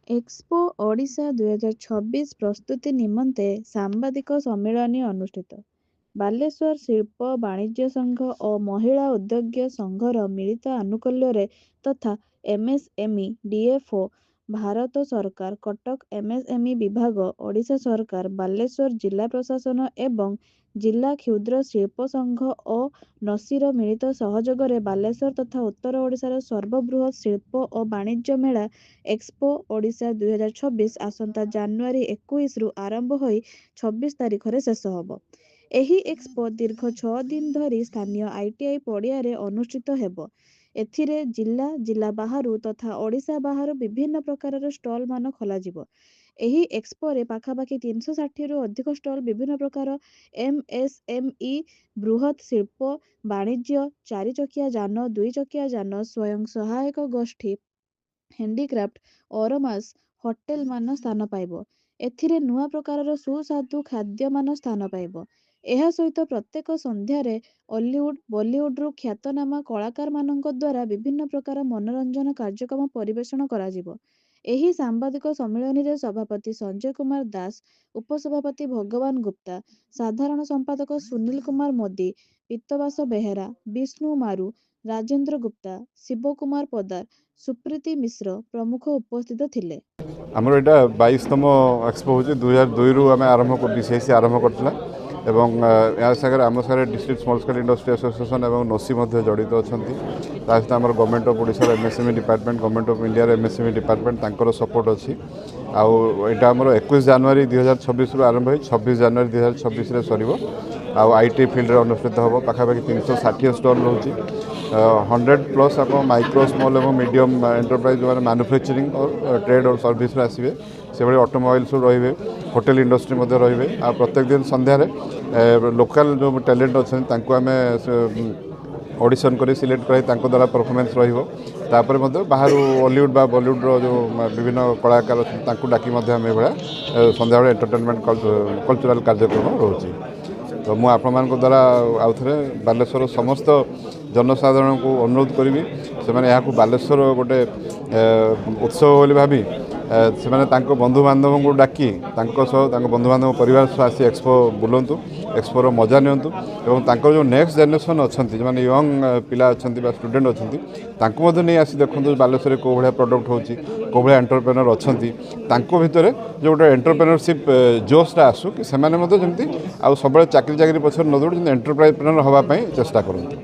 Expo Odisha 2026 ପ୍ରସ୍ତୁତି ନିମନ୍ତେ ସାମ୍ବାଦିକ ସମ୍ମିଳନୀ ଅନୁଷ୍ଠିତ। ବାଲେଶ୍ୱର ଶିଳ୍ପ ବାଣିଜ୍ୟ ସଂଘ ଓ ମହିଳା ଉଦ୍ୟୋଗୀ ସଂଘର ମିଳିତ ଆନୁକୂଲ୍ୟରେ ତଥା ଏମ୍ଏସ୍ଏମ୍ଇ ଡିଏଫ୍ଓ, ଭାରତ ସରକାର, କଟକ ଏମ୍ଏସ୍ଏମ୍ଇ ବିଭାଗ, ଓଡ଼ିଶା ସରକାର, ବାଲେଶ୍ୱର ଜିଲ୍ଲା ପ୍ରଶାସନ ଏବଂ ଜିଲ୍ଲା କ୍ଷୁଦ୍ର ଶିଳ୍ପ ସଂଘ ଓ ନସିର ମିଳିତ ସହଯୋଗରେ ବାଲେଶ୍ୱର ତଥା ଉତ୍ତର ଓଡ଼ିଶାର ସର୍ବବୃହତ୍ ଶିଳ୍ପ ଓ ବାଣିଜ୍ୟ ମେଳା ଏକ୍ସପୋ ଓଡ଼ିଶା 2026 ଆସନ୍ତା ଜାନୁଆରୀ 21ରୁ ଆରମ୍ଭ ହୋଇ 26 ତାରିଖରେ ଶେଷ ହେବ। ଏହି ଏକ୍ସପୋ ଦୀର୍ଘ 6 ଦିନ ଧରି ସ୍ଥାନୀୟ ଆଇଟିଆଇ ପଡ଼ିଆରେ ଅନୁଷ୍ଠିତ ହେବ। ଏଥିରେ ଜିଲ୍ଲା, ଜିଲ୍ଲା ବାହାରୁ ତଥା ଓଡ଼ିଶା ବାହାରୁ ବିଭିନ୍ନ ପ୍ରକାରର ଷ୍ଟଲମାନ ଖୋଲାଯିବ। ଏହି ଏକ୍ସପୋରେ ପାଖାପାଖି 360ରୁ ଅଧିକ ଷ୍ଟଲ ବିଭିନ୍ନ ପ୍ରକାର ଏମ୍ଏସ୍ଏମ୍ଇ, ବୃହତ୍ ଶିଳ୍ପ ବାଣିଜ୍ୟ, ଚାରିଚକିଆ ଯାନ, ଦୁଇଚକିଆ ଯାନ, ସ୍ୱୟଂ ସହାୟକ ଗୋଷ୍ଠୀ, ହ୍ୟାଣ୍ଡିକ୍ରାଫ୍ଟ, ଓରମାସ୍, ହୋଟେଲମାନ ସ୍ଥାନ ପାଇବ। ଏଥିରେ ନୂଆ ପ୍ରକାରର ସୁସ୍ୱାଦୁ ଖାଦ୍ୟମାନ ସ୍ଥାନ ପାଇବ। ଏହା ସହିତ ପ୍ରତ୍ୟେକ ସନ୍ଧ୍ୟାରେ ଓଲିଉଡ, ବଲିଉଡରୁ ଖ୍ୟାତନାମା କଳାକାରମାନଙ୍କ ଦ୍ୱାରା ବିଭିନ୍ନ ପ୍ରକାର ମନୋରଞ୍ଜନ କାର୍ଯ୍ୟକ୍ରମ ପରିବେଷଣ କରାଯିବ। ଏହି ସାମ୍ବାଦିକ ସମ୍ମିଳନୀରେ ସଭାପତି ସଞ୍ଜୟ କୁମାର ଦାସ, ଉପସଭାପତି ଭଗବାନ ଗୁପ୍ତା, ସାଧାରଣ ସମ୍ପାଦକ ସୁନୀଲ କୁମାର ମୋଦି, ପୀତବାସ ବେହେରା, ବିଷ୍ଣୁ ମାରୁ, ରାଜେନ୍ଦ୍ର ଗୁପ୍ତା, ଶିବ କୁମାର ପୋଦ୍ଦାର, ସୁପ୍ରୀତି ମିଶ୍ର ପ୍ରମୁଖ ଉପସ୍ଥିତ ଥିଲେ। ଆମର ଏଇଟା 22ତମ ଏକ୍ସପୋ ହେଉଛି। 2002ରୁ ଆମେ ଆରମ୍ଭ, ବିସିଆଇସି ଆରମ୍ଭ କରିଥିଲା ଏବଂ ଏହା ସାଙ୍ଗରେ ଆମ ସାଙ୍ଗରେ district small scale industry association ଏବଂ ନୋସି ମଧ୍ୟ ଜଡ଼ିତ ଅଛନ୍ତି। ତା ସହିତ ଆମର ଗଭର୍ଣ୍ଣମେଣ୍ଟ ଅଫ୍ ଓଡ଼ିଶାର ଏମ୍ଏସ୍ଏମ୍ଇ ଡିପାର୍ଟମେଣ୍ଟ, ଗଭର୍ଣ୍ଣମେଣ୍ଟ ଅଫ୍ ଇଣ୍ଡିଆର ଏମ୍ଏସ୍ଏମ୍ଇ ଡିପାର୍ଟମେଣ୍ଟ, ତାଙ୍କର ସପୋର୍ଟ ଅଛି। ଆଉ ଏଇଟା ଆମର 21 ଜାନୁଆରୀ 2026ରୁ ଆରମ୍ଭ ହୋଇ 26 ଜାନୁଆରୀ 2026ରେ ସରିବ ଆଉ IT ଫିଲ୍ଡରେ ଅନୁଷ୍ଠିତ ହେବ। ପାଖାପାଖି 360 ଷ୍ଟଲ୍ ରହୁଛି। 100+ ଆପଣ ମାଇକ୍ରୋ, ସ୍ମଲ୍ ଏବଂ ମିଡ଼ିୟମ୍ ଏଣ୍ଟରପ୍ରାଇଜ୍, ଯେଉଁମାନେ ମାନୁଫ୍ୟାକ୍ଚରିଂ ଟ୍ରେଡ୍ ଓ ସର୍ଭିସରେ ଆସିବେ, ସେଭଳି ଅଟୋମୋବାଇଲ୍ ସବୁ ରହିବେ, ହୋଟେଲ ଇଣ୍ଡଷ୍ଟ୍ରି ମଧ୍ୟ ରହିବେ। ଆଉ ପ୍ରତ୍ୟେକ ଦିନ ସନ୍ଧ୍ୟାରେ ଲୋକାଲ୍ ଯେଉଁ ଟ୍ୟାଲେଣ୍ଟ ଅଛନ୍ତି, ତାଙ୍କୁ ଆମେ ଅଡ଼ିସନ୍ କରି ସିଲେକ୍ଟ କରି ତାଙ୍କ ଦ୍ୱାରା ପରଫର୍ମାନ୍ସ ରହିବ। ତାପରେ ମଧ୍ୟ ବାହାରୁ ଅଲିଉଡ଼ ବା ବଲିଉଡ଼ର ଯେଉଁ ବିଭିନ୍ନ କଳାକାର ଅଛନ୍ତି, ତାଙ୍କୁ ଡାକି ମଧ୍ୟ ଆମେ ଏଭଳିଆ ସନ୍ଧ୍ୟାବେଳେ ଏଣ୍ଟରଟେନମେଣ୍ଟ କଲଚରାଲ୍ କାର୍ଯ୍ୟକ୍ରମ ରହୁଛି। ତ ମୁଁ ଆପଣମାନଙ୍କ ଦ୍ୱାରା ଆଉ ଥରେ ବାଲେଶ୍ୱର ସମସ୍ତ ଜନସାଧାରଣଙ୍କୁ ଅନୁରୋଧ କରିବି, ସେମାନେ ଏହାକୁ ବାଲେଶ୍ୱର ଗୋଟେ ଉତ୍ସବ ବୋଲି ଭାବି ସେମାନେ ତାଙ୍କ ବନ୍ଧୁବାନ୍ଧବଙ୍କୁ ଡାକି ତାଙ୍କ ସହ, ତାଙ୍କ ବନ୍ଧୁବାନ୍ଧବ ପରିବାର ସହ ଆସି ଏକ୍ସପୋ ବୁଲନ୍ତୁ, ଏକ୍ସପୋର ମଜା ନିଅନ୍ତୁ ଏବଂ ତାଙ୍କର ଯେଉଁ ନେକ୍ସଟ ଜେନେରେସନ୍ ଅଛନ୍ତି, ଯେଉଁମାନେ ୟଙ୍ଗ ପିଲା ଅଛନ୍ତି ବା ଷ୍ଟୁଡେଣ୍ଟ ଅଛନ୍ତି, ତାଙ୍କୁ ମଧ୍ୟ ନେଇ ଆସି ଦେଖନ୍ତୁ ବାଲେଶ୍ୱରରେ କେଉଁ ଭଳିଆ ପ୍ରଡ଼କ୍ଟ ହେଉଛି, କେଉଁ ଭଳିଆ ଏଣ୍ଟରପ୍ରେନର ଅଛନ୍ତି। ତାଙ୍କ ଭିତରେ ଯେଉଁ ଗୋଟେ ଏଣ୍ଟରପ୍ରେନରସିପ୍ ଜୋସ୍ଟା ଆସୁ କି ସେମାନେ ମଧ୍ୟ ଯେମିତି ଆଉ ସବୁବେଳେ ଚାକିରି ଚାକିରି ପଛରେ ନ ଦୌଡ଼ି ଯେମିତି ଏଣ୍ଟରପ୍ରେନର ହେବା ପାଇଁ ଚେଷ୍ଟା କରନ୍ତୁ।